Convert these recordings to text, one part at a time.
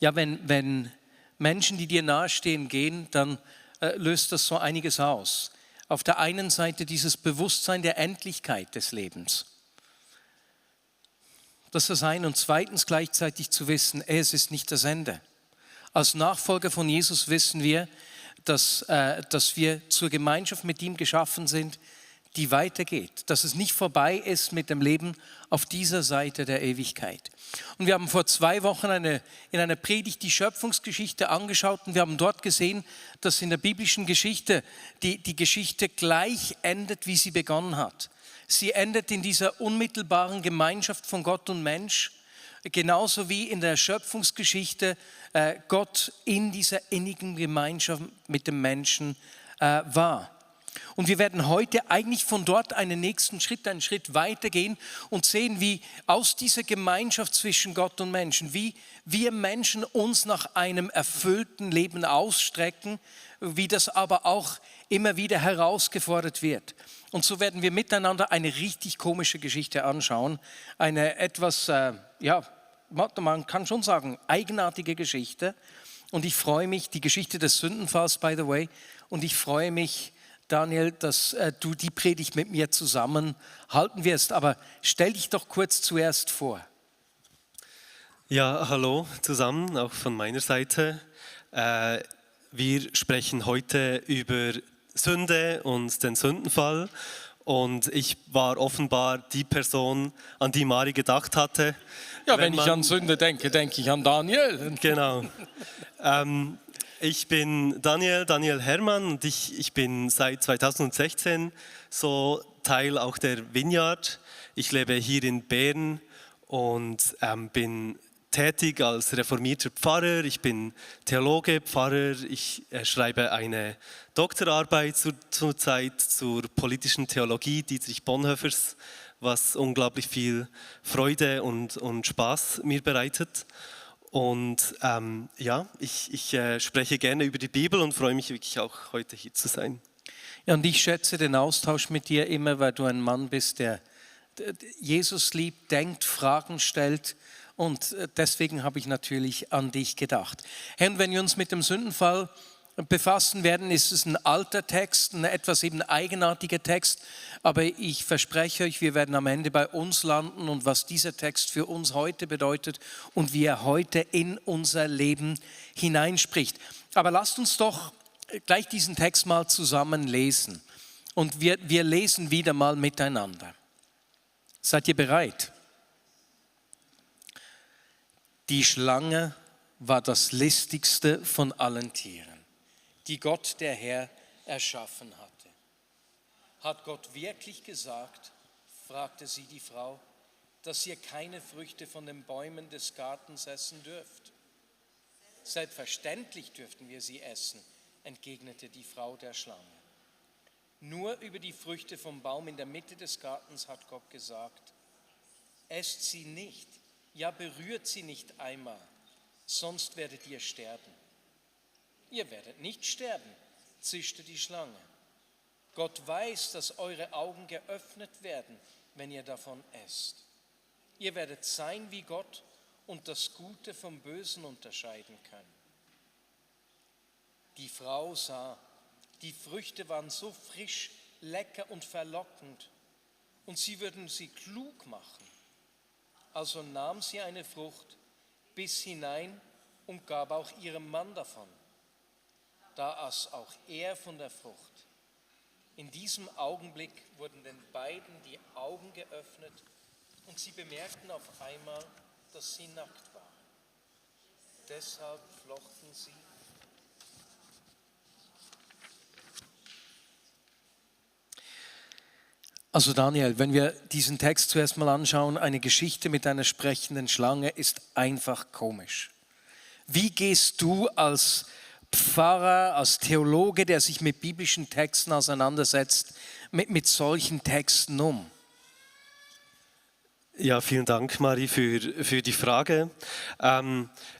Ja, wenn Menschen, die dir nahestehen, gehen, dann löst das so einiges aus. Auf der einen Seite dieses Bewusstsein der Endlichkeit des Lebens. Das ist das eine. Und zweitens gleichzeitig zu wissen, es ist nicht das Ende. Als Nachfolger von Jesus wissen wir, dass wir zur Gemeinschaft mit ihm geschaffen sind, die weitergeht. Dass es nicht vorbei ist mit dem Leben auf dieser Seite der Ewigkeit. Und wir haben vor 2 Wochen in einer Predigt die Schöpfungsgeschichte angeschaut und wir haben dort gesehen, dass in der biblischen Geschichte die Geschichte gleich endet, wie sie begonnen hat. Sie endet in dieser unmittelbaren Gemeinschaft von Gott und Mensch, genauso wie in der Schöpfungsgeschichte Gott in dieser innigen Gemeinschaft mit dem Menschen war. Und wir werden heute eigentlich von dort einen Schritt weitergehen und sehen, wie aus dieser Gemeinschaft zwischen Gott und Menschen, wie wir Menschen uns nach einem erfüllten Leben ausstrecken, wie das aber auch immer wieder herausgefordert wird. Und so werden wir miteinander eine richtig komische Geschichte anschauen, eine etwas, man kann schon sagen, eigenartige Geschichte. Und ich freue mich, die Geschichte des Sündenfalls, by the way, und ich freue mich, Daniel, dass du die Predigt mit mir zusammen halten wirst. Aber stell dich doch kurz zuerst vor. Ja, hallo zusammen, auch von meiner Seite. Wir sprechen heute über Sünde und den Sündenfall. Und ich war offenbar die Person, an die Mari gedacht hatte. Ja, wenn ich an Sünde denke, denke ich an Daniel. Genau. Ich bin Daniel Hermann und ich bin seit 2016 so Teil auch der Vineyard. Ich lebe hier in Bern und bin tätig als reformierter Pfarrer. Ich bin Theologe, Pfarrer. Ich schreibe eine Doktorarbeit zurzeit zur politischen Theologie Dietrich Bonhoeffers, was unglaublich viel Freude und Spaß mir bereitet. Und ich spreche gerne über die Bibel und freue mich wirklich auch heute hier zu sein. Ja, und ich schätze den Austausch mit dir immer, weil du ein Mann bist, der Jesus liebt, denkt, Fragen stellt. Und deswegen habe ich natürlich an dich gedacht. Herr, und wenn wir uns mit dem Sündenfall befassen werden, ist es ein alter Text, ein etwas eben eigenartiger Text, aber ich verspreche euch, wir werden am Ende bei uns landen und was dieser Text für uns heute bedeutet und wie er heute in unser Leben hineinspricht. Aber lasst uns doch gleich diesen Text mal zusammen lesen und wir lesen wieder mal miteinander. Seid ihr bereit? Die Schlange war das listigste von allen Tieren, die Gott, der Herr, erschaffen hatte. Hat Gott wirklich gesagt, fragte sie die Frau, dass ihr keine Früchte von den Bäumen des Gartens essen dürft? Selbstverständlich dürften wir sie essen, entgegnete die Frau der Schlange. Nur über die Früchte vom Baum in der Mitte des Gartens hat Gott gesagt, esst sie nicht, ja berührt sie nicht einmal, sonst werdet ihr sterben. Ihr werdet nicht sterben, zischte die Schlange. Gott weiß, dass eure Augen geöffnet werden, wenn ihr davon esst. Ihr werdet sein wie Gott und das Gute vom Bösen unterscheiden können. Die Frau sah, die Früchte waren so frisch, lecker und verlockend und sie würden sie klug machen. Also nahm sie eine Frucht, biss hinein und gab auch ihrem Mann davon. Da aß auch er von der Frucht. In diesem Augenblick wurden den beiden die Augen geöffnet und sie bemerkten auf einmal, dass sie nackt waren. Deshalb flochten sie. Also Daniel, wenn wir diesen Text zuerst mal anschauen, eine Geschichte mit einer sprechenden Schlange ist einfach komisch. Wie gehst du als Pfarrer, als Theologe, der sich mit biblischen Texten auseinandersetzt, mit solchen Texten um? Ja, vielen Dank, Mari, für die Frage.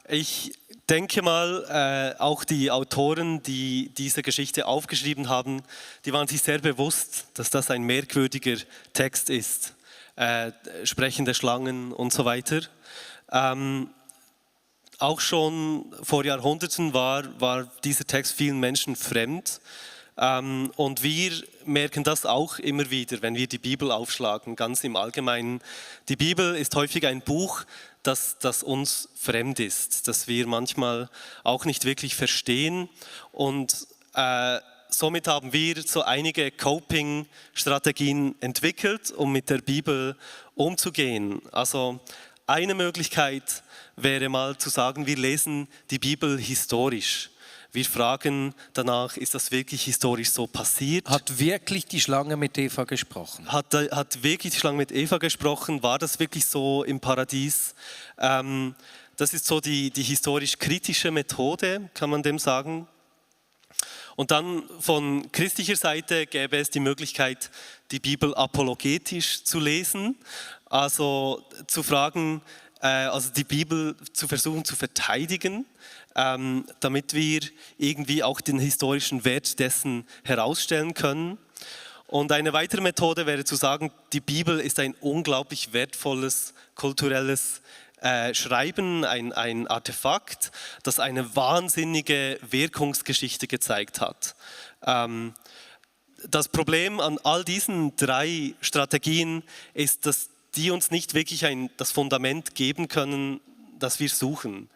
Ich denke mal, auch die Autoren, die diese Geschichte aufgeschrieben haben, die waren sich sehr bewusst, dass das ein merkwürdiger Text ist. Sprechende Schlangen und so weiter. auch schon vor Jahrhunderten war dieser Text vielen Menschen fremd. Und wir merken das auch immer wieder, wenn wir die Bibel aufschlagen, ganz im Allgemeinen. Die Bibel ist häufig ein Buch, das uns fremd ist, das wir manchmal auch nicht wirklich verstehen. Und somit haben wir so einige Coping-Strategien entwickelt, um mit der Bibel umzugehen. Also eine Möglichkeit wäre mal zu sagen, wir lesen die Bibel historisch. Wir fragen danach, ist das wirklich historisch so passiert? Hat wirklich die Schlange mit Eva gesprochen? Hat wirklich die Schlange mit Eva gesprochen? War das wirklich so im Paradies? Das ist so die historisch-kritische Methode, kann man dem sagen. Und dann von christlicher Seite gäbe es die Möglichkeit, die Bibel apologetisch zu lesen, also zu fragen, also die Bibel zu versuchen zu verteidigen, damit wir irgendwie auch den historischen Wert dessen herausstellen können. Und eine weitere Methode wäre zu sagen, die Bibel ist ein unglaublich wertvolles kulturelles Schreiben, ein Artefakt, das eine wahnsinnige Wirkungsgeschichte gezeigt hat. Das Problem an all diesen drei Strategien ist, dass die uns nicht wirklich das Fundament geben können, das wir suchen.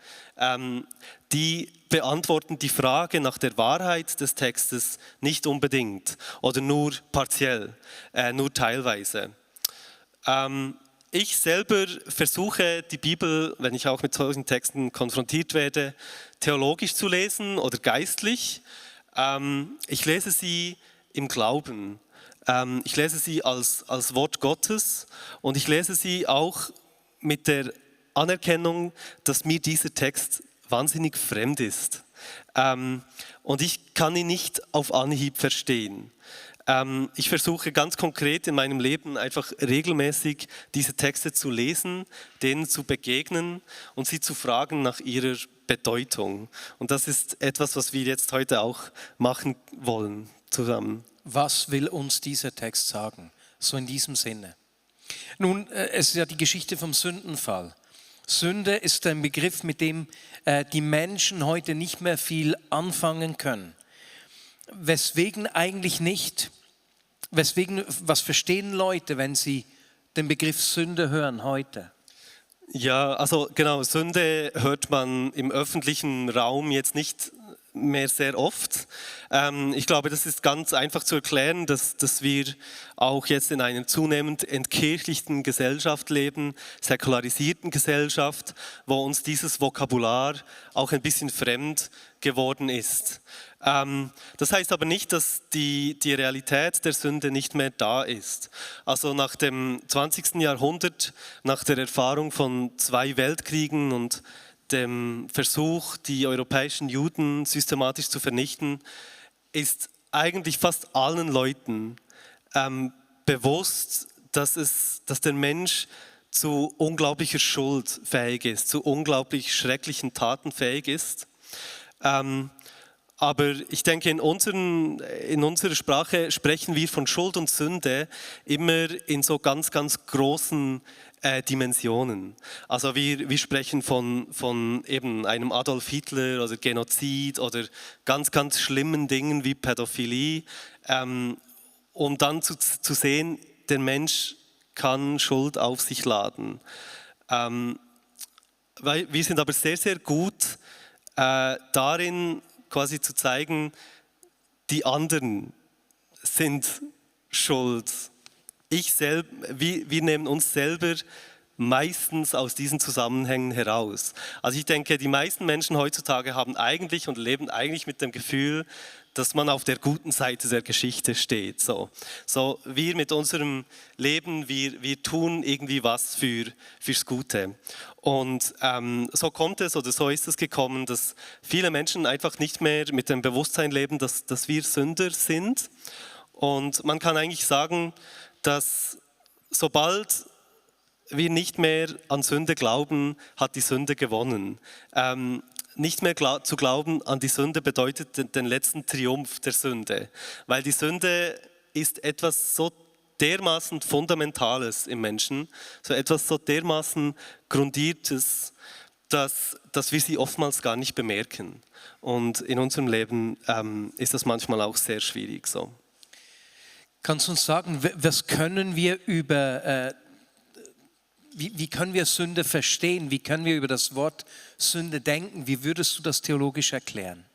Die beantworten die Frage nach der Wahrheit des Textes nicht unbedingt oder nur partiell, nur teilweise. Ich selber versuche die Bibel, wenn ich auch mit solchen Texten konfrontiert werde, theologisch zu lesen oder geistlich. Ich lese sie im Glauben. Ich lese sie als Wort Gottes und ich lese sie auch mit der Anerkennung, dass mir dieser Text wahnsinnig fremd ist. Und ich kann ihn nicht auf Anhieb verstehen. Ich versuche ganz konkret in meinem Leben einfach regelmäßig diese Texte zu lesen, denen zu begegnen und sie zu fragen nach ihrer Bedeutung. Und das ist etwas, was wir jetzt heute auch machen wollen zusammen. Was will uns dieser Text sagen? So in diesem Sinne. Nun, es ist ja die Geschichte vom Sündenfall. Sünde ist ein Begriff, mit dem die Menschen heute nicht mehr viel anfangen können. Weswegen eigentlich nicht? Was verstehen Leute, wenn sie den Begriff Sünde hören heute? Ja, also genau, Sünde hört man im öffentlichen Raum jetzt nicht mehr sehr oft. Ich glaube, das ist ganz einfach zu erklären, dass wir auch jetzt in einer zunehmend entkirchlichten Gesellschaft leben, säkularisierten Gesellschaft, wo uns dieses Vokabular auch ein bisschen fremd geworden ist. Das heißt aber nicht, dass die Realität der Sünde nicht mehr da ist. Also nach dem 20. Jahrhundert, nach der Erfahrung von 2 Weltkriegen und dem Versuch, die europäischen Juden systematisch zu vernichten, ist eigentlich fast allen Leuten bewusst, dass der Mensch zu unglaublicher Schuld fähig ist, zu unglaublich schrecklichen Taten fähig ist. Aber ich denke, in unserer Sprache sprechen wir von Schuld und Sünde immer in so ganz, ganz großen Dimensionen. Also wir sprechen von eben einem Adolf Hitler oder Genozid oder ganz, ganz schlimmen Dingen wie Pädophilie, um dann zu sehen, der Mensch kann Schuld auf sich laden. Weil wir sind aber sehr, sehr gut darin, quasi zu zeigen, die anderen sind schuld. Wir nehmen uns selber meistens aus diesen Zusammenhängen heraus. Also ich denke, die meisten Menschen heutzutage haben eigentlich und leben eigentlich mit dem Gefühl, dass man auf der guten Seite der Geschichte steht. So wir mit unserem Leben, wir tun irgendwie was fürs Gute. Und so kommt es oder so ist es gekommen, dass viele Menschen einfach nicht mehr mit dem Bewusstsein leben, dass wir Sünder sind. Und man kann eigentlich sagen, dass sobald wir nicht mehr an Sünde glauben, hat die Sünde gewonnen. Nicht mehr zu glauben an die Sünde bedeutet den letzten Triumph der Sünde, weil die Sünde ist etwas so dermaßen Fundamentales im Menschen, so etwas so dermaßen Grundiertes, dass wir sie oftmals gar nicht bemerken. Und in unserem Leben ist das manchmal auch sehr schwierig so. Kannst du uns sagen, was können wir wie können wir Sünde verstehen? Wie können wir über das Wort Sünde denken? Wie würdest du das theologisch erklären?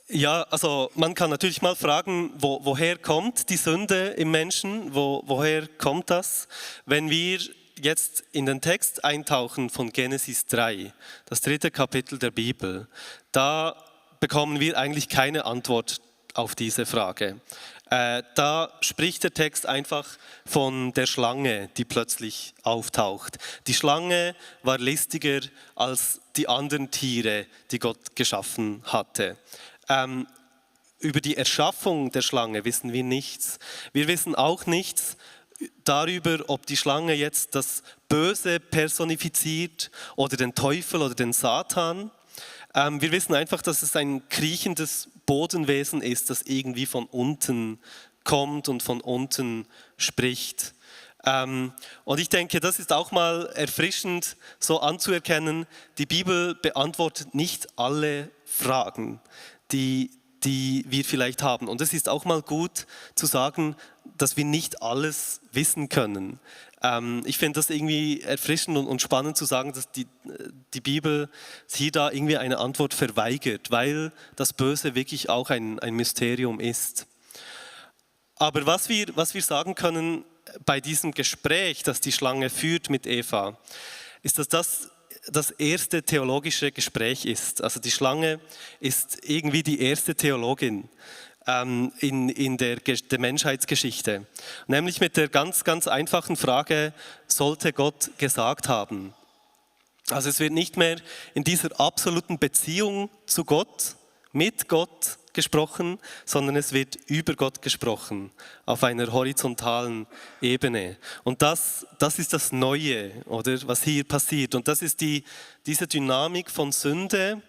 Ja, also man kann natürlich mal fragen, woher kommt die Sünde im Menschen? Woher kommt das? Wenn wir jetzt in den Text eintauchen von Genesis 3, das 3. Kapitel der Bibel, da bekommen wir eigentlich keine Antwort auf diese Frage. Da spricht der Text einfach von der Schlange, die plötzlich auftaucht. Die Schlange war listiger als die anderen Tiere, die Gott geschaffen hatte. Über die Erschaffung der Schlange wissen wir nichts. Wir wissen auch nichts darüber, ob die Schlange jetzt das Böse personifiziert oder den Teufel oder den Satan. Wir wissen einfach, dass es ein kriechendes Bodenwesen ist, das irgendwie von unten kommt und von unten spricht. Und ich denke, das ist auch mal erfrischend so anzuerkennen, die Bibel beantwortet nicht alle Fragen, die wir vielleicht haben. Und es ist auch mal gut zu sagen, dass wir nicht alles wissen können. Ich finde das irgendwie erfrischend und spannend zu sagen, dass die Bibel hier da irgendwie eine Antwort verweigert, weil das Böse wirklich auch ein Mysterium ist. Aber was wir sagen können bei diesem Gespräch, das die Schlange führt mit Eva, ist, dass das erste theologische Gespräch ist. Also die Schlange ist irgendwie die erste Theologin in der Menschheitsgeschichte. Nämlich mit der ganz, ganz einfachen Frage, sollte Gott gesagt haben? Also es wird nicht mehr in dieser absoluten Beziehung zu Gott, mit Gott gesprochen, sondern es wird über Gott gesprochen, auf einer horizontalen Ebene. Und das ist das Neue, oder, was hier passiert. Und das ist diese Dynamik von Sünde,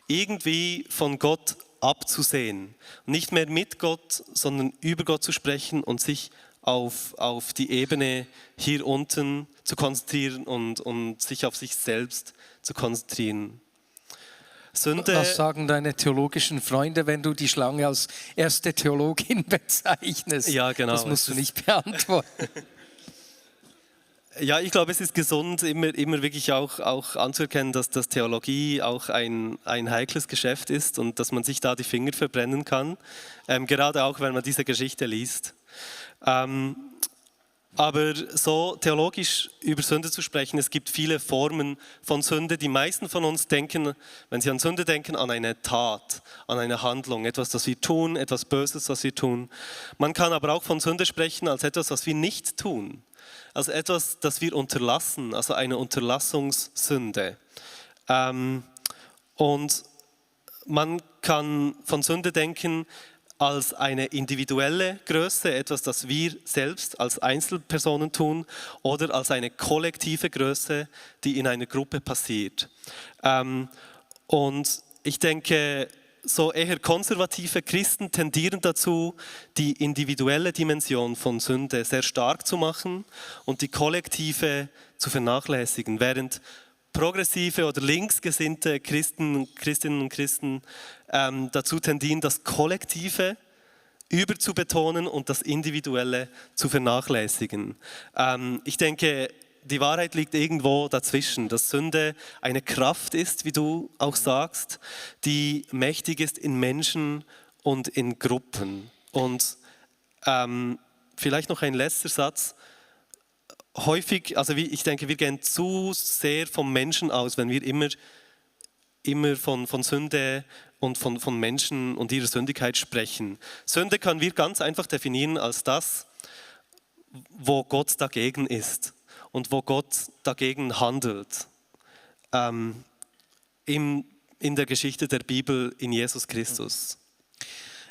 irgendwie von Gott abzusehen. Nicht mehr mit Gott, sondern über Gott zu sprechen und sich auf die Ebene hier unten zu konzentrieren und sich auf sich selbst zu konzentrieren. Sünde. Was sagen deine theologischen Freunde, wenn du die Schlange als erste Theologin bezeichnest? Ja, genau. Das musst du nicht beantworten. Ja, ich glaube, es ist gesund, immer wirklich auch anzuerkennen, dass das Theologie auch ein heikles Geschäft ist und dass man sich da die Finger verbrennen kann, gerade auch, wenn man diese Geschichte liest. Aber so theologisch über Sünde zu sprechen, es gibt viele Formen von Sünde. Die meisten von uns denken, wenn sie an Sünde denken, an eine Tat, an eine Handlung, etwas, das wir tun, etwas Böses, was wir tun. Man kann aber auch von Sünde sprechen als etwas, was wir nicht tun. Also etwas, das wir unterlassen, also eine Unterlassungssünde. Und man kann von Sünde denken als eine individuelle Größe, etwas, das wir selbst als Einzelpersonen tun, oder als eine kollektive Größe, die in einer Gruppe passiert. Und ich denke, so eher konservative Christen tendieren dazu, die individuelle Dimension von Sünde sehr stark zu machen und die kollektive zu vernachlässigen, während progressive oder linksgesinnte Christinnen und Christen dazu tendieren, das Kollektive überzubetonen und das Individuelle zu vernachlässigen. Ich denke, die Wahrheit liegt irgendwo dazwischen, dass Sünde eine Kraft ist, wie du auch sagst, die mächtig ist in Menschen und in Gruppen. Und vielleicht noch ein letzter Satz. Häufig, also ich denke, wir gehen zu sehr vom Menschen aus, wenn wir immer von Sünde und von Menschen und ihrer Sündigkeit sprechen. Sünde können wir ganz einfach definieren als das, wo Gott dagegen ist und wo Gott dagegen handelt. In der Geschichte der Bibel in Jesus Christus.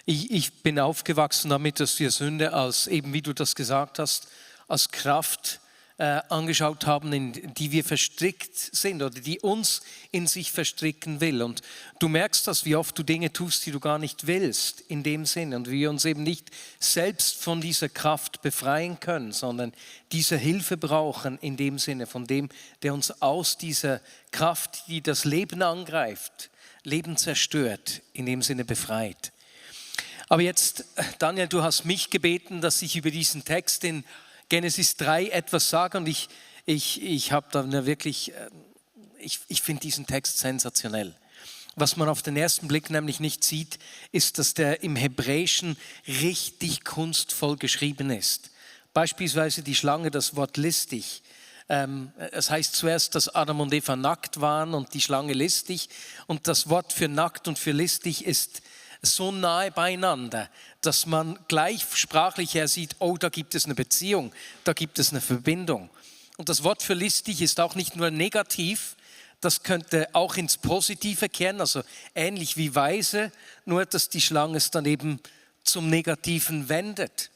Ich bin aufgewachsen damit, dass wir Sünde als, eben wie du das gesagt hast, als Kraft angeschaut haben, in die wir verstrickt sind oder die uns in sich verstricken will. Und du merkst das, wie oft du Dinge tust, die du gar nicht willst, in dem Sinn. Und wir uns eben nicht selbst von dieser Kraft befreien können, sondern diese Hilfe brauchen in dem Sinne, von dem, der uns aus dieser Kraft, die das Leben angreift, Leben zerstört, in dem Sinne befreit. Aber jetzt, Daniel, du hast mich gebeten, dass ich über diesen Text in Genesis 3 etwas sage, und ich habe da wirklich, ich finde diesen Text sensationell. Was man auf den ersten Blick nämlich nicht sieht, ist, dass der im Hebräischen richtig kunstvoll geschrieben ist. Beispielsweise die Schlange, das Wort listig. Es heißt zuerst, dass Adam und Eva nackt waren und die Schlange listig. Und das Wort für nackt und für listig ist so nahe beieinander, dass man gleich sprachlich her sieht, oh, da gibt es eine Beziehung, da gibt es eine Verbindung. Und das Wort für listig ist auch nicht nur negativ, das könnte auch ins Positive kehren, also ähnlich wie weise, nur dass die Schlange es dann eben zum Negativen wendet.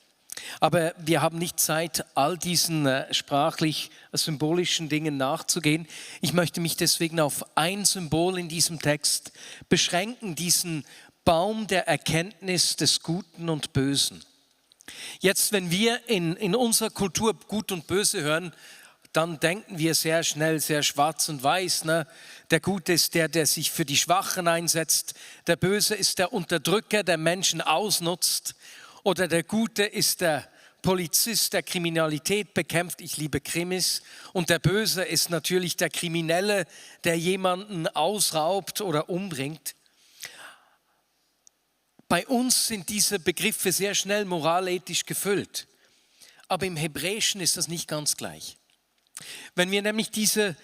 Aber wir haben nicht Zeit, all diesen sprachlich-symbolischen Dingen nachzugehen. Ich möchte mich deswegen auf ein Symbol in diesem Text beschränken, diesen Baum der Erkenntnis des Guten und Bösen. Jetzt, wenn wir in unserer Kultur Gut und Böse hören, dann denken wir sehr schnell, sehr schwarz und weiß. Ne? Der Gute ist der, der sich für die Schwachen einsetzt. Der Böse ist der Unterdrücker, der Menschen ausnutzt. Oder der Gute ist der Polizist, der Kriminalität bekämpft. Ich liebe Krimis. Und der Böse ist natürlich der Kriminelle, der jemanden ausraubt oder umbringt. Bei uns sind diese Begriffe sehr schnell moralethisch gefüllt, aber im Hebräischen ist das nicht ganz gleich. Wenn wir nämlich diese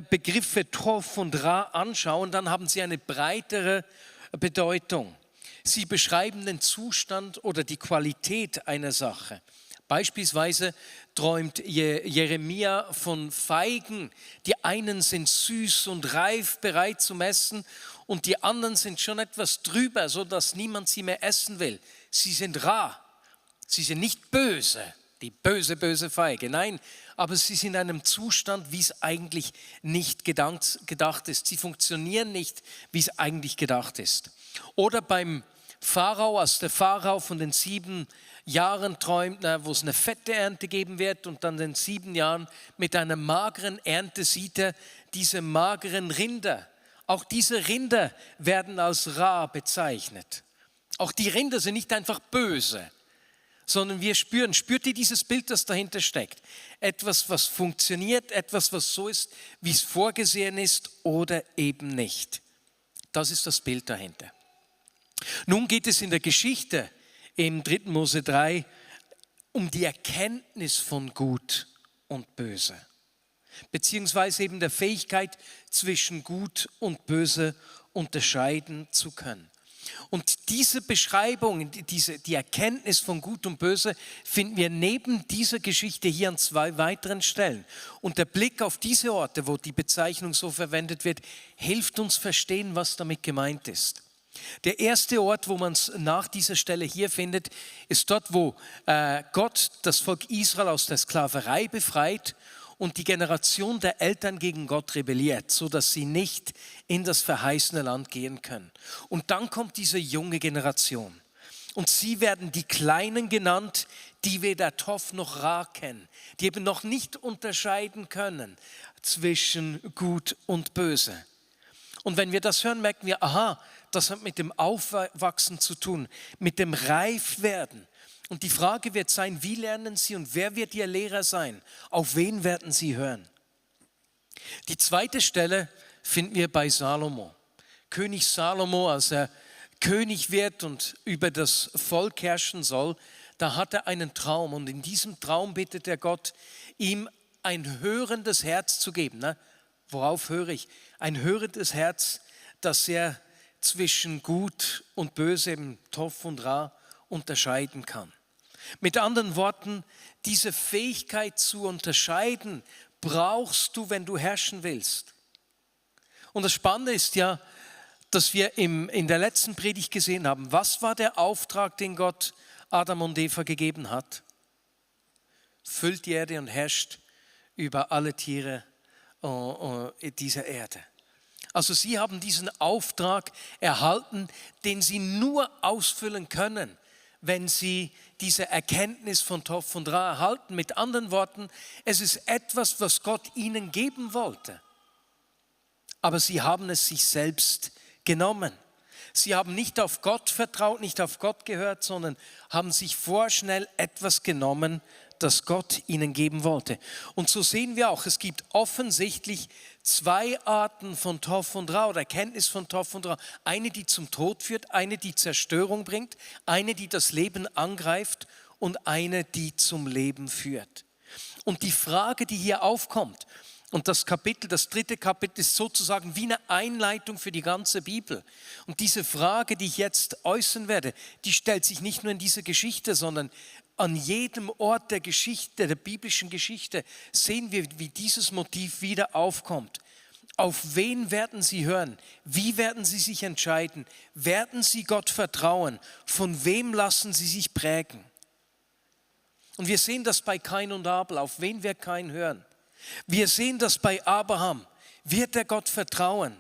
Begriffe Tov und Ra anschauen, dann haben sie eine breitere Bedeutung. Sie beschreiben den Zustand oder die Qualität einer Sache. Beispielsweise träumt Jeremia von Feigen. Die einen sind süß und reif, bereit zum Essen, und die anderen sind schon etwas drüber, sodass niemand sie mehr essen will. Sie sind rar, sie sind nicht böse, die böse, böse Feige. Nein, aber sie sind in einem Zustand, wie es eigentlich nicht gedacht ist. Sie funktionieren nicht, wie es eigentlich gedacht ist. Oder beim Pharao, als der Pharao von den 7 Jahren träumt, wo es eine fette Ernte geben wird, und dann in 7 Jahren mit einer mageren Ernte sieht er diese mageren Rinder. Auch diese Rinder werden als Ra bezeichnet. Auch die Rinder sind nicht einfach böse, sondern wir spürt ihr dieses Bild, das dahinter steckt? Etwas, was funktioniert, etwas, was so ist, wie es vorgesehen ist oder eben nicht. Das ist das Bild dahinter. Nun geht es in der Geschichte im 3. Mose 3 um die Erkenntnis von Gut und Böse, beziehungsweise eben der Fähigkeit, zwischen Gut und Böse unterscheiden zu können. Und diese Beschreibung, die Erkenntnis von Gut und Böse, finden wir neben dieser Geschichte hier an 2 weiteren Stellen. Und der Blick auf diese Orte, wo die Bezeichnung so verwendet wird, hilft uns verstehen, was damit gemeint ist. Der erste Ort, wo man es nach dieser Stelle hier findet, ist dort, wo Gott das Volk Israel aus der Sklaverei befreit und die Generation der Eltern gegen Gott rebelliert, sodass sie nicht in das verheißene Land gehen können. Und dann kommt diese junge Generation. Und sie werden die Kleinen genannt, die weder Tov noch Ra kennen, die eben noch nicht unterscheiden können zwischen Gut und Böse. Und wenn wir das hören, merken wir, aha, das hat mit dem Aufwachsen zu tun, mit dem Reifwerden. Und die Frage wird sein, wie lernen sie und wer wird ihr Lehrer sein? Auf wen werden sie hören? Die zweite Stelle finden wir bei Salomo. König Salomo, als er König wird und über das Volk herrschen soll, da hat er einen Traum. Und in diesem Traum bittet er Gott, ihm ein hörendes Herz zu geben. Ne? Worauf höre ich? Ein hörendes Herz, das er zwischen Gut und Böse, im Tov und Ra, unterscheiden kann. Mit anderen Worten, diese Fähigkeit zu unterscheiden brauchst du, wenn du herrschen willst. Und das Spannende ist ja, dass wir in der letzten Predigt gesehen haben, was war der Auftrag, den Gott Adam und Eva gegeben hat? Füllt die Erde und herrscht über alle Tiere dieser Erde. Also sie haben diesen Auftrag erhalten, den sie nur ausfüllen können, wenn sie diese Erkenntnis von Toph und Ra erhalten. Mit anderen Worten, es ist etwas, was Gott ihnen geben wollte. Aber sie haben es sich selbst genommen. Sie haben nicht auf Gott vertraut, nicht auf Gott gehört, sondern haben sich vorschnell etwas genommen, das Gott ihnen geben wollte. Und so sehen wir auch, es gibt offensichtlich zwei Arten von Toph und Ra oder Erkenntnis von Toph und Ra. Eine, die zum Tod führt, eine, die Zerstörung bringt, eine, die das Leben angreift und eine, die zum Leben führt. Und die Frage, die hier aufkommt, und das dritte Kapitel ist sozusagen wie eine Einleitung für die ganze Bibel. Und diese Frage, die ich jetzt äußern werde, die stellt sich nicht nur in dieser Geschichte, sondern an jedem Ort der Geschichte, der biblischen Geschichte, sehen wir, wie dieses Motiv wieder aufkommt. Auf wen werden sie hören? Wie werden sie sich entscheiden? Werden sie Gott vertrauen? Von wem lassen sie sich prägen? Und wir sehen das bei Kain und Abel. Auf wen wird Kain hören? Wir sehen das bei Abraham. Wird er Gott vertrauen?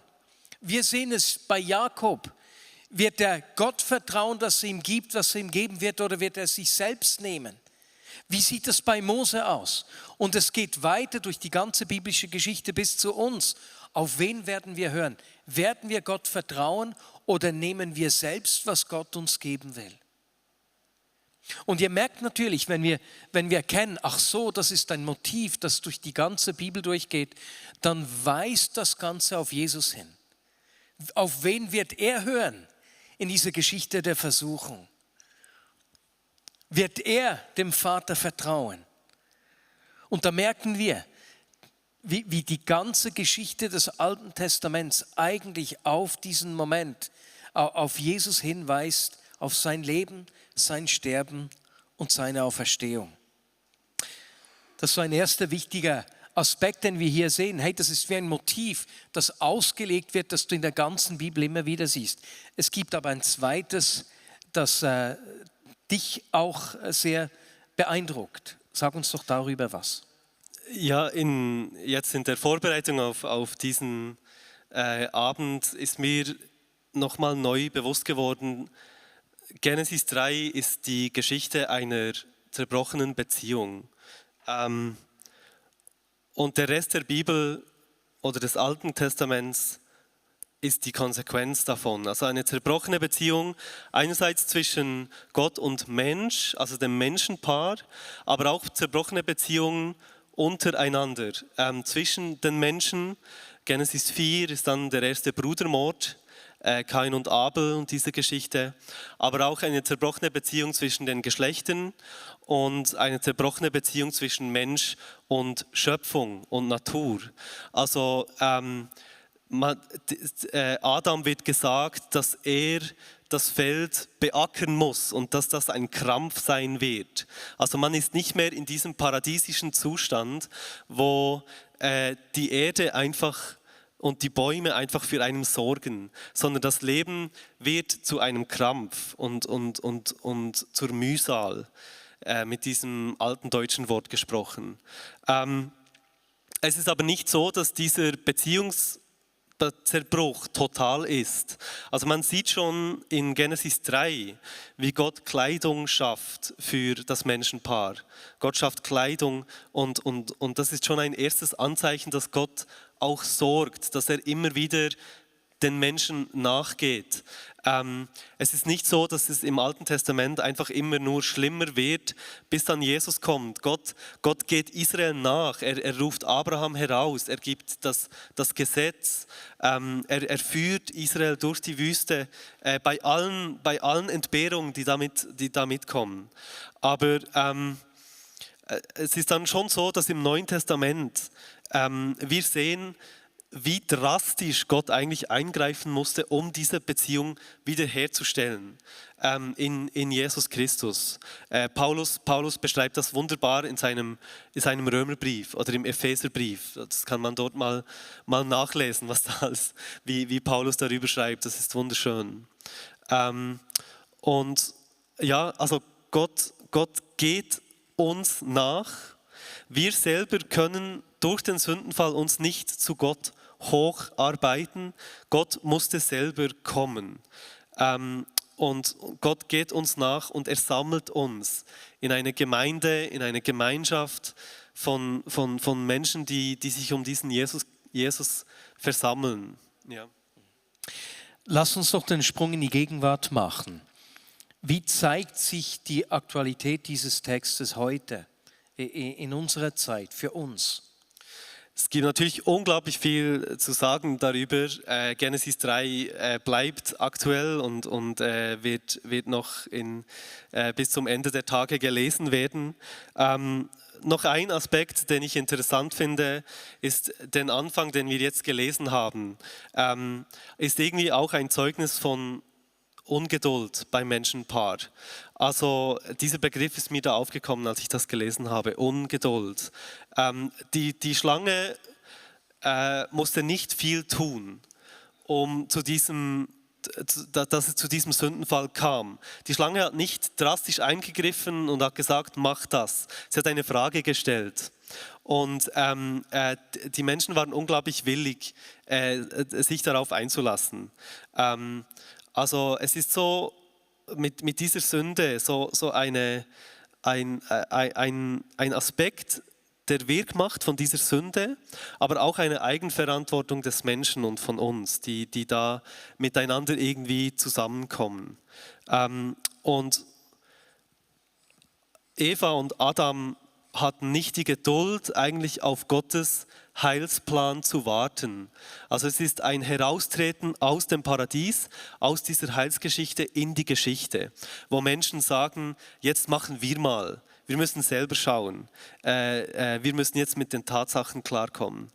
Wir sehen es bei Jakob. Wird er Gott vertrauen, dass er ihm gibt, was er ihm geben wird, oder wird er sich selbst nehmen? Wie sieht es bei Mose aus? Und es geht weiter durch die ganze biblische Geschichte bis zu uns. Auf wen werden wir hören? Werden wir Gott vertrauen oder nehmen wir selbst, was Gott uns geben will? Und ihr merkt natürlich, wenn wir erkennen, ach so, das ist ein Motiv, das durch die ganze Bibel durchgeht, dann weist das Ganze auf Jesus hin. Auf wen wird er hören in dieser Geschichte der Versuchung? Wird er dem Vater vertrauen? Und da merken wir, wie die ganze Geschichte des Alten Testaments eigentlich auf diesen Moment, auf Jesus hinweist, auf sein Leben, sein Sterben und seine Auferstehung. Das ist so ein erster wichtiger Aspekt, den wir hier sehen. Hey, das ist wie ein Motiv, das ausgelegt wird, das du in der ganzen Bibel immer wieder siehst. Es gibt aber ein zweites, das dich auch sehr beeindruckt. Sag uns doch darüber was. Ja, jetzt in der Vorbereitung auf diesen Abend ist mir nochmal neu bewusst geworden, Genesis 3 ist die Geschichte einer zerbrochenen Beziehung. Und der Rest der Bibel oder des Alten Testaments ist die Konsequenz davon. Also eine zerbrochene Beziehung einerseits zwischen Gott und Mensch, also dem Menschenpaar, aber auch zerbrochene Beziehungen untereinander, zwischen den Menschen. Genesis 4 ist dann der erste Brudermord, Kain und Abel und diese Geschichte, aber auch eine zerbrochene Beziehung zwischen den Geschlechtern und eine zerbrochene Beziehung zwischen Mensch und Schöpfung und Natur. Also Adam wird gesagt, dass er das Feld beackern muss und dass das ein Krampf sein wird. Also man ist nicht mehr in diesem paradiesischen Zustand, wo die Erde einfach und die Bäume einfach für einen sorgen, sondern das Leben wird zu einem Krampf und zur Mühsal, mit diesem alten deutschen Wort gesprochen. Es ist aber nicht so, dass dieser Beziehungszerbruch total ist. Also man sieht schon in Genesis 3, wie Gott Kleidung schafft für das Menschenpaar. Gott schafft Kleidung und das ist schon ein erstes Anzeichen, dass Gott auch sorgt, dass er immer wieder den Menschen nachgeht. Es ist nicht so, dass es im Alten Testament einfach immer nur schlimmer wird, bis dann Jesus kommt. Gott geht Israel nach, er ruft Abraham heraus, er gibt das Gesetz, er führt Israel durch die Wüste bei allen Entbehrungen, die damit kommen. Aber es ist dann schon so, dass im Neuen Testament wir sehen, wie drastisch Gott eigentlich eingreifen musste, um diese Beziehung wiederherzustellen in Jesus Christus. Paulus beschreibt das wunderbar in seinem Römerbrief oder im Epheserbrief. Das kann man dort mal nachlesen, wie Paulus darüber schreibt. Das ist wunderschön. Und ja, also Gott geht uns nach, Wir selber können durch den Sündenfall uns nicht zu Gott hocharbeiten. Gott musste selber kommen. Und Gott geht uns nach und er sammelt uns in eine Gemeinde, in eine Gemeinschaft von Menschen, die sich um diesen Jesus versammeln. Ja. Lass uns doch den Sprung in die Gegenwart machen. Wie zeigt sich die Aktualität dieses Textes heute, in unserer Zeit, für uns? Es gibt natürlich unglaublich viel zu sagen darüber. Genesis 3 bleibt aktuell und wird noch bis zum Ende der Tage gelesen werden. Noch ein Aspekt, den ich interessant finde, ist den Anfang, den wir jetzt gelesen haben. Ist irgendwie auch ein Zeugnis von Ungeduld beim Menschenpaar. Also dieser Begriff ist mir da aufgekommen, als ich das gelesen habe, Ungeduld. Die Schlange musste nicht viel tun, dass es zu diesem Sündenfall kam. Die Schlange hat nicht drastisch eingegriffen und hat gesagt, mach das. Sie hat eine Frage gestellt. Und die Menschen waren unglaublich willig, sich darauf einzulassen. Also es ist so mit dieser Sünde so ein Aspekt der Wirkmacht von dieser Sünde, aber auch eine Eigenverantwortung des Menschen und von uns, die da miteinander irgendwie zusammenkommen. Und Eva und Adam hatten nicht die Geduld, eigentlich auf Gottes Heilsplan zu warten. Also es ist ein Heraustreten aus dem Paradies, aus dieser Heilsgeschichte in die Geschichte, wo Menschen sagen, jetzt machen wir mal, wir müssen selber schauen, wir müssen jetzt mit den Tatsachen klarkommen.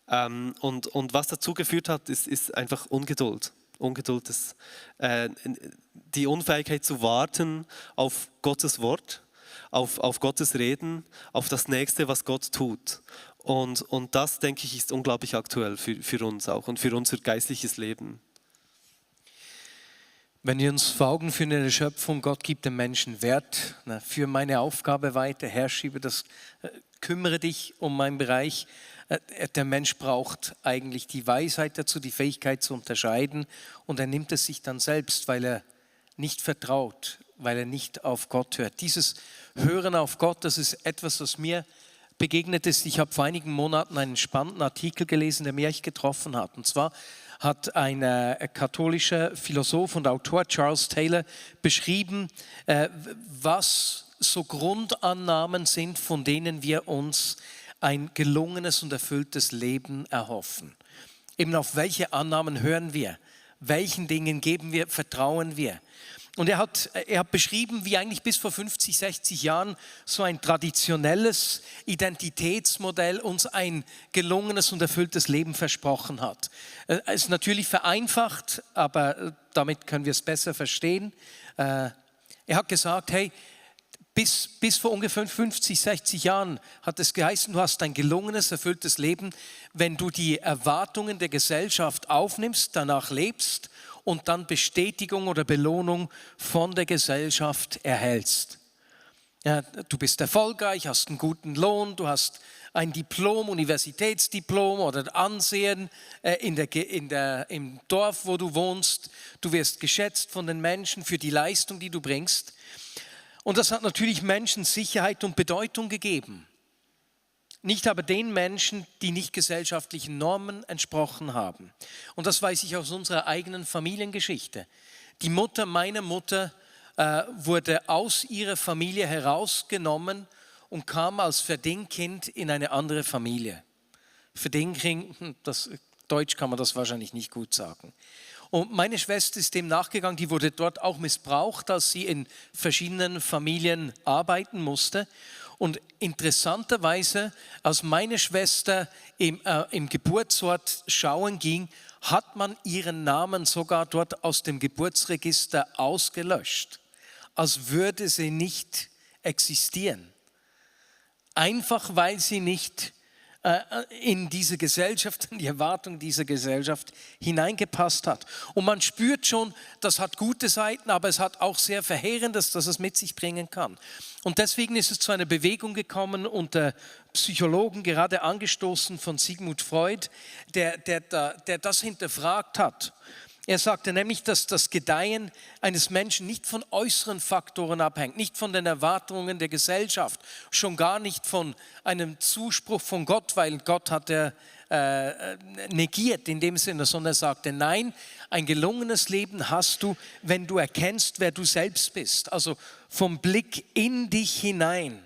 Und was dazu geführt hat, ist einfach Ungeduld. Ungeduld ist die Unfähigkeit zu warten auf Gottes Wort, auf Gottes Reden, auf das Nächste, was Gott tut. Und das, denke ich, ist unglaublich aktuell für uns auch und für unser geistliches Leben. Wenn wir uns vor Augen führen in der Schöpfung, Gott gibt dem Menschen Wert, für meine Aufgabe weiter, herrsche über das, kümmere dich um meinen Bereich. Der Mensch braucht eigentlich die Weisheit dazu, die Fähigkeit zu unterscheiden und er nimmt es sich dann selbst, weil er nicht vertraut, weil er nicht auf Gott hört. Dieses Hören auf Gott, das ist etwas, was mir begegnet ist. Ich habe vor einigen Monaten einen spannenden Artikel gelesen, der mich echt getroffen hat. Und zwar hat ein katholischer Philosoph und Autor, Charles Taylor, beschrieben, was so Grundannahmen sind, von denen wir uns ein gelungenes und erfülltes Leben erhoffen. Eben auf welche Annahmen hören wir? Welchen Dingen geben wir, vertrauen wir? Und er hat beschrieben, wie eigentlich bis vor 50, 60 Jahren so ein traditionelles Identitätsmodell uns ein gelungenes und erfülltes Leben versprochen hat. Es ist natürlich vereinfacht, aber damit können wir es besser verstehen. Er hat gesagt, hey, bis vor ungefähr 50, 60 Jahren hat es geheißen, du hast ein gelungenes, erfülltes Leben, wenn du die Erwartungen der Gesellschaft aufnimmst, danach lebst und dann Bestätigung oder Belohnung von der Gesellschaft erhältst. Ja, du bist erfolgreich, hast einen guten Lohn, du hast ein Diplom, Universitätsdiplom oder Ansehen im Dorf, wo du wohnst. Du wirst geschätzt von den Menschen für die Leistung, die du bringst. Und das hat natürlich Menschen Sicherheit und Bedeutung gegeben. Nicht aber den Menschen, die nicht gesellschaftlichen Normen entsprochen haben. Und das weiß ich aus unserer eigenen Familiengeschichte. Die Mutter meiner Mutter wurde aus ihrer Familie herausgenommen und kam als Verdingkind in eine andere Familie. Verdingkind, das Deutsch kann man das wahrscheinlich nicht gut sagen. Und meine Schwester ist dem nachgegangen, die wurde dort auch missbraucht, als sie in verschiedenen Familien arbeiten musste. Und interessanterweise, als meine Schwester im Geburtsort schauen ging, hat man ihren Namen sogar dort aus dem Geburtsregister ausgelöscht, als würde sie nicht existieren. Einfach weil sie nicht in diese Gesellschaft, in die Erwartung dieser Gesellschaft hineingepasst hat. Und man spürt schon, das hat gute Seiten, aber es hat auch sehr Verheerendes, das es mit sich bringen kann. Und deswegen ist es zu einer Bewegung gekommen unter Psychologen, gerade angestoßen von Sigmund Freud, der das hinterfragt hat. Er sagte nämlich, dass das Gedeihen eines Menschen nicht von äußeren Faktoren abhängt, nicht von den Erwartungen der Gesellschaft, schon gar nicht von einem Zuspruch von Gott, weil Gott hat er negiert in dem Sinne, sondern er sagte, nein, ein gelungenes Leben hast du, wenn du erkennst, wer du selbst bist, also vom Blick in dich hinein.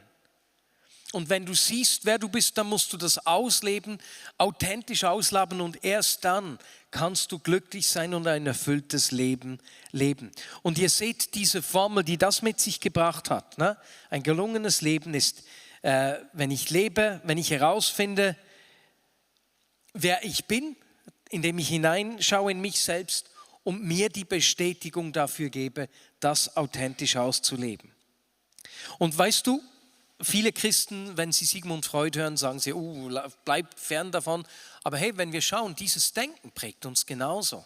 Und wenn du siehst, wer du bist, dann musst du das ausleben, authentisch ausleben und erst dann kannst du glücklich sein und ein erfülltes Leben leben. Und ihr seht diese Formel, die das mit sich gebracht hat. Ne? Ein gelungenes Leben ist, wenn ich lebe, wenn ich herausfinde, wer ich bin, indem ich hineinschaue in mich selbst und mir die Bestätigung dafür gebe, das authentisch auszuleben. Und weißt du, viele Christen, wenn sie Sigmund Freud hören, sagen sie, bleibt fern davon. Aber hey, wenn wir schauen, dieses Denken prägt uns genauso.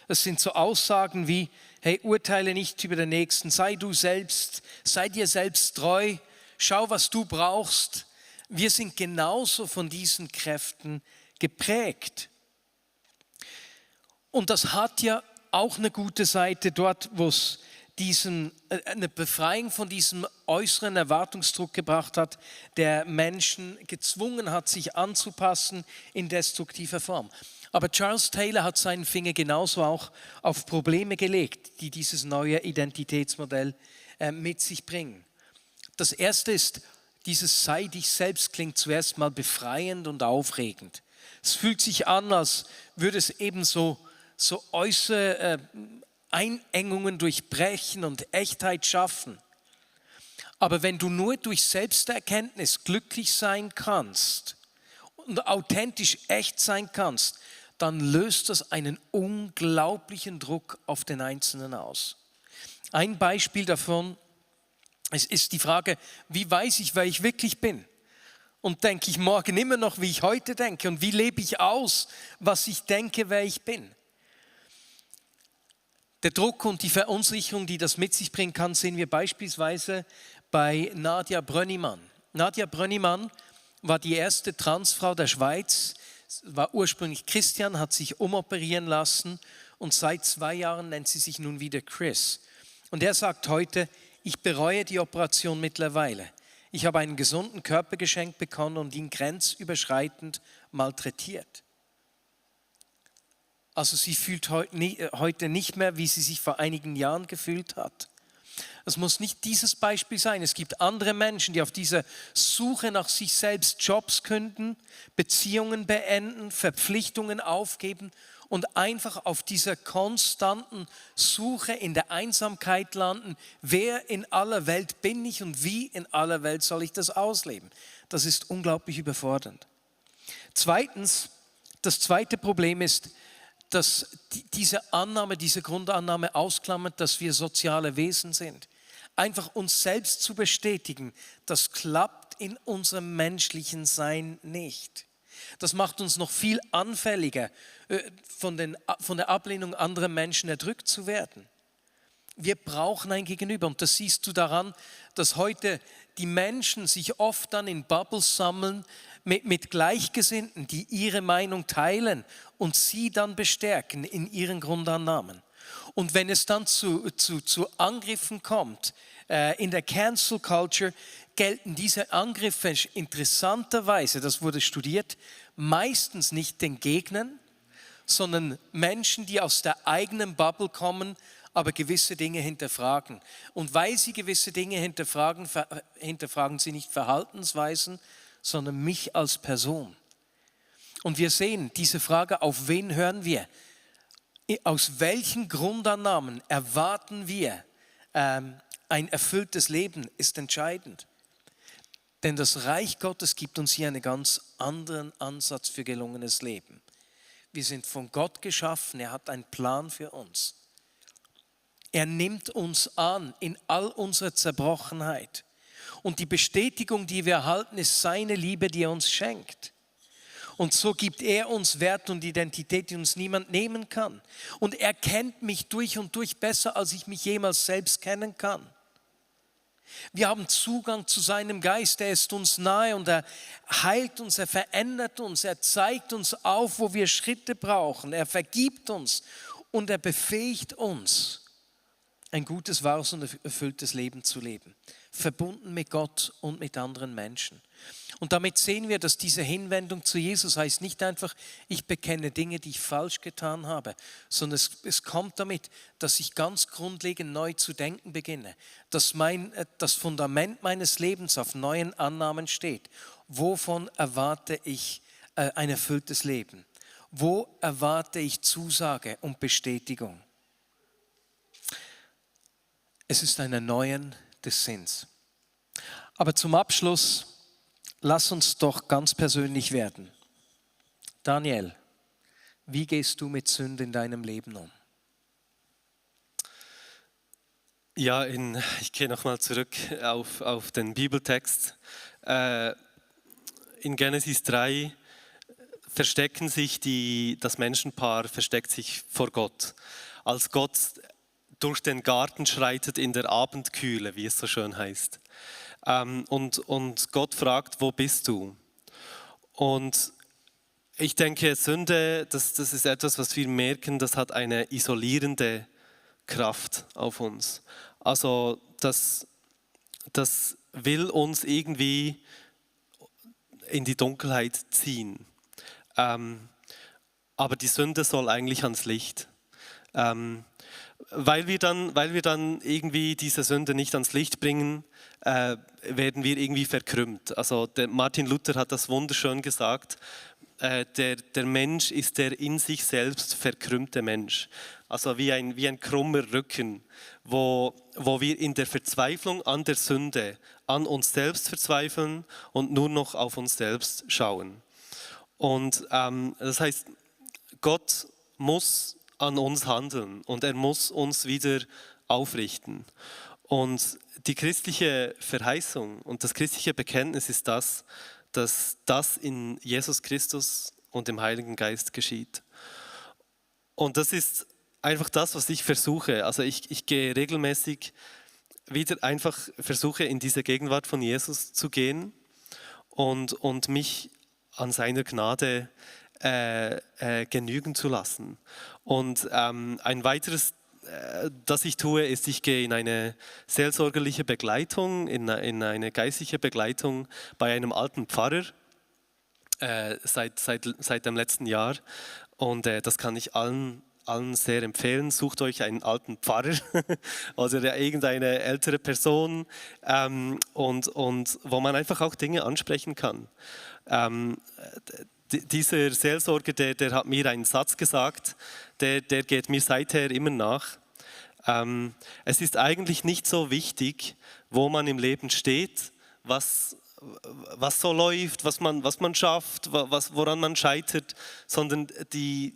Es sind so Aussagen wie, hey, urteile nicht über den Nächsten, sei du selbst, sei dir selbst treu, schau, was du brauchst. Wir sind genauso von diesen Kräften geprägt. Und das hat ja auch eine gute Seite dort, wo es eine Befreiung von diesem äußeren Erwartungsdruck gebracht hat, der Menschen gezwungen hat, sich anzupassen in destruktiver Form. Aber Charles Taylor hat seinen Finger genauso auch auf Probleme gelegt, die dieses neue Identitätsmodell mit sich bringen. Das erste ist, dieses Sei dich selbst klingt zuerst mal befreiend und aufregend. Es fühlt sich an, als würde es eben so äußere Einengungen durchbrechen und Echtheit schaffen. Aber wenn du nur durch Selbsterkenntnis glücklich sein kannst und authentisch echt sein kannst, dann löst das einen unglaublichen Druck auf den Einzelnen aus. Ein Beispiel davon ist die Frage, wie weiß ich, wer ich wirklich bin? Und denke ich morgen immer noch, wie ich heute denke? Und wie lebe ich aus, was ich denke, wer ich bin? Der Druck und die Verunsicherung, die das mit sich bringen kann, sehen wir beispielsweise bei Nadja Brönnimann. Nadja Brönnimann war die erste Transfrau der Schweiz, war ursprünglich Christian, hat sich umoperieren lassen und seit 2 Jahren nennt sie sich nun wieder Chris. Und er sagt heute, ich bereue die Operation mittlerweile. Ich habe einen gesunden Körper geschenkt bekommen und ihn grenzüberschreitend malträtiert. Also sie fühlt heute nicht mehr, wie sie sich vor einigen Jahren gefühlt hat. Es muss nicht dieses Beispiel sein. Es gibt andere Menschen, die auf dieser Suche nach sich selbst Jobs künden, Beziehungen beenden, Verpflichtungen aufgeben und einfach auf dieser konstanten Suche in der Einsamkeit landen. Wer in aller Welt bin ich und wie in aller Welt soll ich das ausleben? Das ist unglaublich überfordernd. Zweitens, das zweite Problem ist, dass diese Grundannahme ausklammert, dass wir soziale Wesen sind. Einfach uns selbst zu bestätigen, das klappt in unserem menschlichen Sein nicht. Das macht uns noch viel anfälliger, von der Ablehnung anderer Menschen erdrückt zu werden. Wir brauchen ein Gegenüber und das siehst du daran, dass heute die Menschen sich oft dann in Bubbles sammeln mit Gleichgesinnten, die ihre Meinung teilen und sie dann bestärken in ihren Grundannahmen. Und wenn es dann zu Angriffen kommt, in der Cancel Culture gelten diese Angriffe interessanterweise, das wurde studiert, meistens nicht den Gegnern, sondern Menschen, die aus der eigenen Bubble kommen, aber gewisse Dinge hinterfragen. Und weil sie gewisse Dinge hinterfragen, hinterfragen sie nicht Verhaltensweisen, sondern mich als Person. Und wir sehen diese Frage, auf wen hören wir? Aus welchen Grundannahmen erwarten wir ein erfülltes Leben, ist entscheidend. Denn das Reich Gottes gibt uns hier einen ganz anderen Ansatz für gelungenes Leben. Wir sind von Gott geschaffen, er hat einen Plan für uns. Er nimmt uns an in all unserer Zerbrochenheit. Und die Bestätigung, die wir erhalten, ist seine Liebe, die er uns schenkt. Und so gibt er uns Wert und Identität, die uns niemand nehmen kann. Und er kennt mich durch und durch besser, als ich mich jemals selbst kennen kann. Wir haben Zugang zu seinem Geist, er ist uns nahe und er heilt uns, er verändert uns, er zeigt uns auf, wo wir Schritte brauchen, er vergibt uns und er befähigt uns, ein gutes, wahres und erfülltes Leben zu leben, verbunden mit Gott und mit anderen Menschen. Und damit sehen wir, dass diese Hinwendung zu Jesus heißt nicht einfach, ich bekenne Dinge, die ich falsch getan habe, sondern es kommt damit, dass ich ganz grundlegend neu zu denken beginne, dass das Fundament meines Lebens auf neuen Annahmen steht. Wovon erwarte ich ein erfülltes Leben? Wo erwarte ich Zusage und Bestätigung? Es ist ein Erneuern des Sinns. Aber zum Abschluss, lass uns doch ganz persönlich werden. Daniel, wie gehst du mit Sünde in deinem Leben um? Ja, ich gehe nochmal zurück auf den Bibeltext. In Genesis 3 das Menschenpaar versteckt sich vor Gott. Als Gott durch den Garten schreitet in der Abendkühle, wie es so schön heißt. Und Gott fragt, wo bist du? Und ich denke, Sünde, das ist etwas, was wir merken, das hat eine isolierende Kraft auf uns. Also das will uns irgendwie in die Dunkelheit ziehen. Aber die Sünde soll eigentlich ans Licht. Weil wir dann irgendwie diese Sünde nicht ans Licht bringen, werden wir irgendwie verkrümmt. Also Martin Luther hat das wunderschön gesagt, der Mensch ist der in sich selbst verkrümmte Mensch. Also wie ein krummer Rücken, wo wir in der Verzweiflung an der Sünde an uns selbst verzweifeln und nur noch auf uns selbst schauen. Und das heißt, Gott muss an uns handeln und er muss uns wieder aufrichten. Und die christliche Verheißung und das christliche Bekenntnis ist dass das in Jesus Christus und im Heiligen Geist geschieht. Und das ist einfach das, was ich versuche. Also ich gehe regelmäßig wieder einfach versuche, in diese Gegenwart von Jesus zu gehen und mich an seiner Gnade genügen zu lassen. Und ein weiteres, das ich tue, ist, ich gehe in eine seelsorgerliche Begleitung, in eine geistliche Begleitung bei einem alten Pfarrer seit dem letzten Jahr. Und das kann ich allen sehr empfehlen. Sucht euch einen alten Pfarrer oder irgendeine ältere Person und wo man einfach auch Dinge ansprechen kann. Dieser Seelsorger, der hat mir einen Satz gesagt, der geht mir seither immer nach. Es ist eigentlich nicht so wichtig, wo man im Leben steht, was so läuft, was man schafft, woran man scheitert, sondern die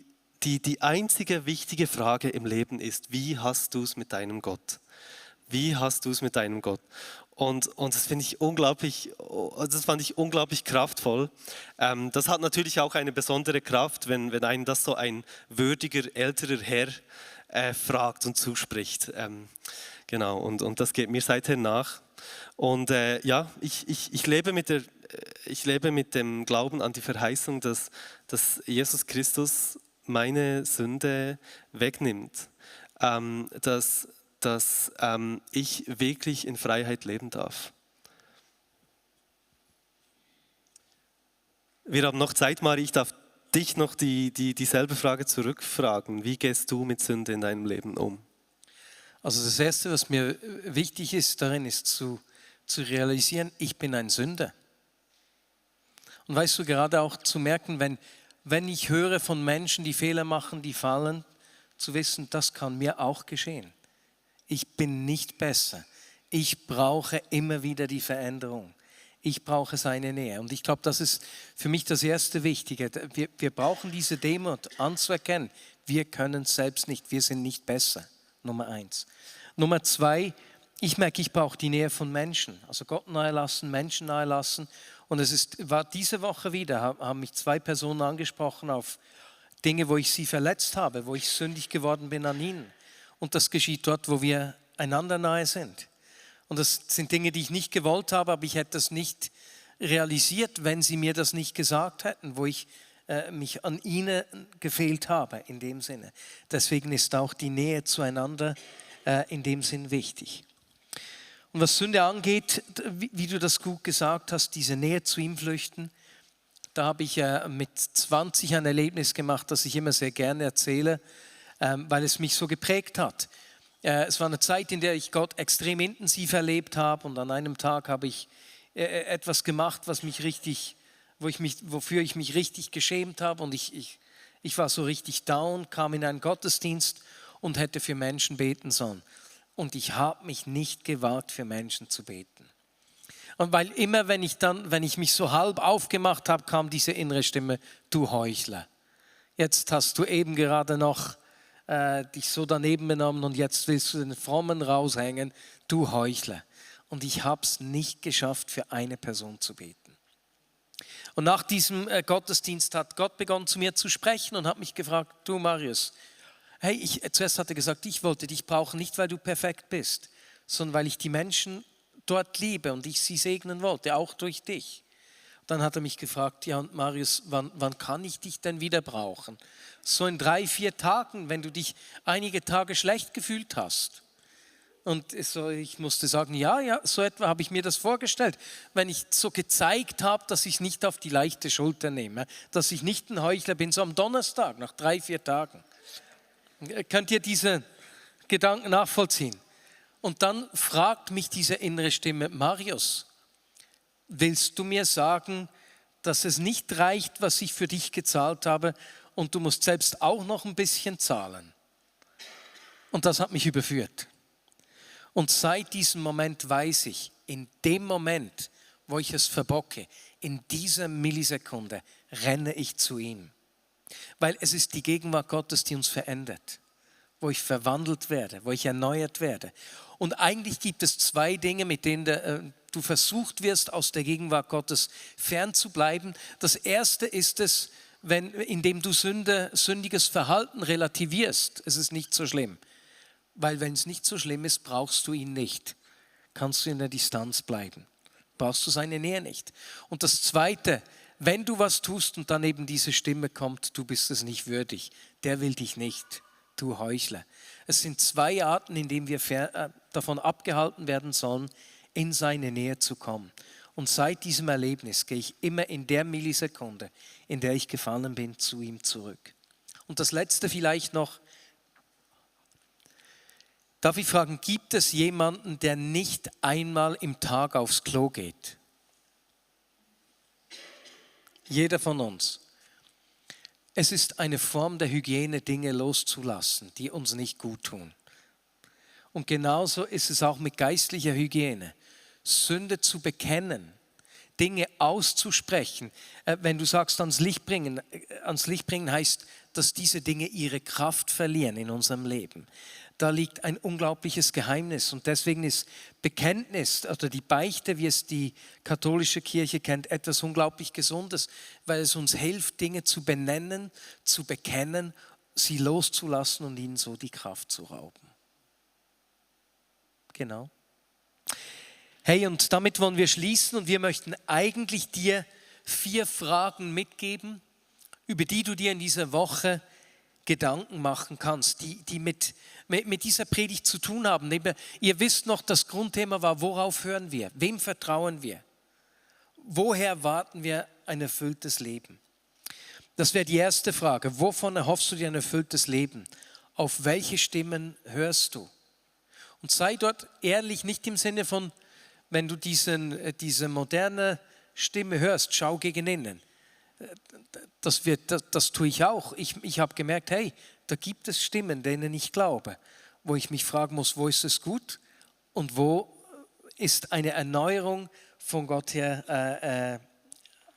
einzige wichtige Frage im Leben ist, wie hast du es mit deinem Gott? Wie hast du es mit deinem Gott? Und das fand ich unglaublich kraftvoll. Das hat natürlich auch eine besondere Kraft, wenn einen das so ein würdiger, älterer Herr fragt und zuspricht. Genau, und das geht mir seither nach. Und ich lebe mit dem Glauben an die Verheißung, dass Jesus Christus meine Sünde wegnimmt. Dass ich wirklich in Freiheit leben darf. Wir haben noch Zeit, Mari, ich darf dich noch dieselbe Frage zurückfragen. Wie gehst du mit Sünde in deinem Leben um? Also das Erste, was mir wichtig ist darin, ist zu realisieren, ich bin ein Sünder. Und weißt du, gerade auch zu merken, wenn ich höre von Menschen, die Fehler machen, die fallen, zu wissen, das kann mir auch geschehen. Ich bin nicht besser. Ich brauche immer wieder die Veränderung. Ich brauche seine Nähe. Und ich glaube, das ist für mich das erste Wichtige. Wir brauchen diese Demut anzuerkennen. Wir können es selbst nicht. Wir sind nicht besser. Nummer 1. Nummer 2, ich merke, ich brauche die Nähe von Menschen. Also Gott nahe lassen, Menschen nahe lassen. Und war diese Woche wieder, haben mich 2 Personen angesprochen auf Dinge, wo ich sie verletzt habe, wo ich sündig geworden bin an ihnen. Und das geschieht dort, wo wir einander nahe sind. Und das sind Dinge, die ich nicht gewollt habe, aber ich hätte das nicht realisiert, wenn sie mir das nicht gesagt hätten, wo ich mich an ihnen gefehlt habe, in dem Sinne. Deswegen ist auch die Nähe zueinander in dem Sinn wichtig. Und was Sünde angeht, wie du das gut gesagt hast, diese Nähe zu ihm flüchten, da habe ich mit 20 ein Erlebnis gemacht, das ich immer sehr gerne erzähle, weil es mich so geprägt hat. Es war eine Zeit, in der ich Gott extrem intensiv erlebt habe, und an einem Tag habe ich etwas gemacht, wofür ich mich richtig geschämt habe, und ich war so richtig down, kam in einen Gottesdienst und hätte für Menschen beten sollen. Und ich habe mich nicht gewagt, für Menschen zu beten. Und weil immer, wenn ich mich so halb aufgemacht habe, kam diese innere Stimme: Du Heuchler, jetzt hast du eben gerade noch dich so daneben benommen und jetzt willst du den Frommen raushängen, du Heuchler. Und ich habe es nicht geschafft, für eine Person zu beten. Und nach diesem Gottesdienst hat Gott begonnen, zu mir zu sprechen und hat mich gefragt: Du Marius, hey, zuerst hat er gesagt, ich wollte dich brauchen, nicht weil du perfekt bist, sondern weil ich die Menschen dort liebe und ich sie segnen wollte, auch durch dich. Dann hat er mich gefragt: Ja, und Marius, wann kann ich dich denn wieder brauchen? So in 3-4 Tagen, wenn du dich einige Tage schlecht gefühlt hast. Und ich musste sagen, ja, so etwa habe ich mir das vorgestellt. Wenn ich so gezeigt habe, dass ich es nicht auf die leichte Schulter nehme, dass ich nicht ein Heuchler bin, so am Donnerstag, nach 3-4 Tagen. Könnt ihr diese Gedanken nachvollziehen? Und dann fragt mich diese innere Stimme: Marius, willst du mir sagen, dass es nicht reicht, was ich für dich gezahlt habe, und du musst selbst auch noch ein bisschen zahlen? Und das hat mich überführt. Und seit diesem Moment weiß ich, in dem Moment, wo ich es verbocke, in dieser Millisekunde renne ich zu ihm. Weil es ist die Gegenwart Gottes, die uns verändert, wo ich verwandelt werde, wo ich erneuert werde. Und eigentlich gibt es 2 Dinge, mit denen du versucht wirst, aus der Gegenwart Gottes fernzubleiben. Das erste ist es, indem du sündiges Verhalten relativierst. Es ist nicht so schlimm. Weil wenn es nicht so schlimm ist, brauchst du ihn nicht. Kannst du in der Distanz bleiben. Brauchst du seine Nähe nicht. Und das Zweite: Wenn du was tust und dann eben diese Stimme kommt, du bist es nicht würdig, der will dich nicht, du Heuchler. Es sind 2 Arten, in denen wir davon abgehalten werden sollen, in seine Nähe zu kommen. Und seit diesem Erlebnis gehe ich immer in der Millisekunde, in der ich gefallen bin, zu ihm zurück. Und das Letzte vielleicht noch: Darf ich fragen, gibt es jemanden, der nicht einmal im Tag aufs Klo geht? Jeder von uns. Es ist eine Form der Hygiene, Dinge loszulassen, die uns nicht gut tun. Und genauso ist es auch mit geistlicher Hygiene. Sünde zu bekennen, Dinge auszusprechen. Wenn du sagst, ans Licht bringen heißt, dass diese Dinge ihre Kraft verlieren in unserem Leben. Da liegt ein unglaubliches Geheimnis, und deswegen ist Bekenntnis oder die Beichte, wie es die katholische Kirche kennt, etwas unglaublich Gesundes, weil es uns hilft, Dinge zu benennen, zu bekennen, sie loszulassen und ihnen so die Kraft zu rauben. Genau. Hey, und damit wollen wir schließen, und wir möchten eigentlich dir 4 Fragen mitgeben, über die du dir in dieser Woche Gedanken machen kannst, die mit dieser Predigt zu tun haben. Ihr wisst noch, das Grundthema war: Worauf hören wir? Wem vertrauen wir? Woher warten wir ein erfülltes Leben? Das wäre die erste Frage. Wovon erhoffst du dir ein erfülltes Leben? Auf welche Stimmen hörst du? Und sei dort ehrlich, nicht im Sinne von, wenn du diese moderne Stimme hörst, schau gegen innen. Das tue ich auch. Ich habe gemerkt, hey, da gibt es Stimmen, denen ich glaube, wo ich mich fragen muss, wo ist es gut und wo ist eine Erneuerung von Gott her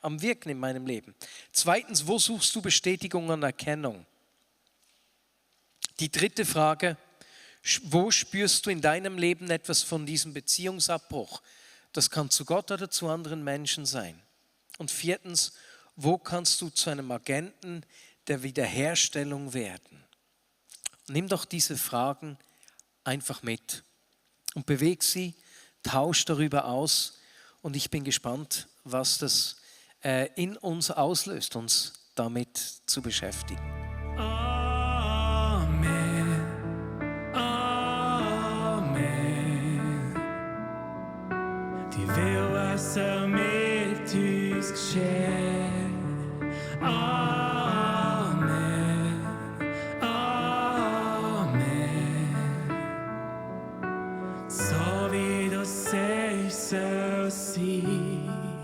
am Wirken in meinem Leben. Zweitens, wo suchst du Bestätigung und Erkennung? Die dritte Frage: Wo spürst du in deinem Leben etwas von diesem Beziehungsabbruch? Das kann zu Gott oder zu anderen Menschen sein. Und viertens, wo kannst du zu einem Agenten der Wiederherstellung werden? Nimm doch diese Fragen einfach mit und beweg sie, tausch darüber aus und ich bin gespannt, was das in uns auslöst, uns damit zu beschäftigen. Amen, Amen. Die will, was mit uns geschehen. Amen, Amen. So wie du sagst, soll sein.